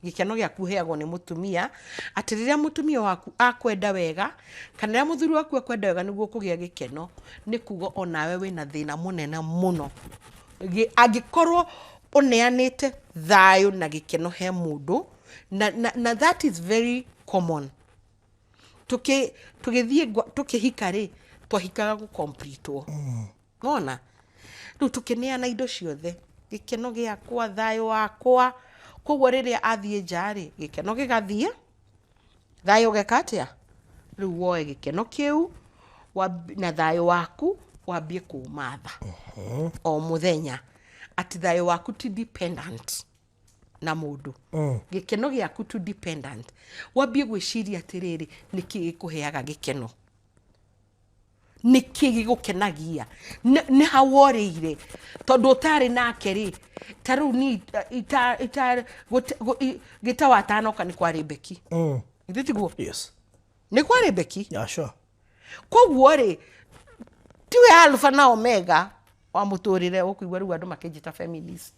Gĩkeno gĩaku ũheagwo nĩ mũtumia, atĩ rĩrĩa mũtumia waku akwenda wega, kana rĩrĩa mũthuri waku akwenda wega nĩguo ũkũgĩa gĩkeno, nĩ kuga onawe wĩna thĩna mũnene mũno. Angĩkorwo ũneanĩte thayũ na gĩkeno he mũndũ, na that is very common. Tũgĩthiĩ tũkĩhika rĩ, twahikaga gũ complete wo. Nĩwona? Rĩu tũkĩneana indo ciothe, gĩkeno gĩakwa, thayũ wakwa, koguo rĩrĩa athiĩ nja rĩ, gĩkeno gĩgathiĩ, thayũ ũgeka atĩa? Rĩu woe gĩkeno kĩu na thayũ waku wambie kũũmatha o mũthenya, atĩ thayũ waku ti dependent na mũndũ, gĩkeno gĩaku ti dependent, wambie gwĩciria atĩrĩrĩ, nĩkĩ gĩkũheaga gĩkeno? Nĩkĩ gĩgũkenagia? Nĩ ha worĩire tondũ ũtarĩ nake rĩ? Ta rĩu ni ita ita gĩta watanoka nĩ kwarĩ Beki, githĩ tiguo? Yes. Nĩ kwarĩ Beki. Yeah, sure. Koguo rĩ, tiwe alpha na omega wa mũtũrĩre. Ũkũigua rĩu andũ makĩnjĩta feminist.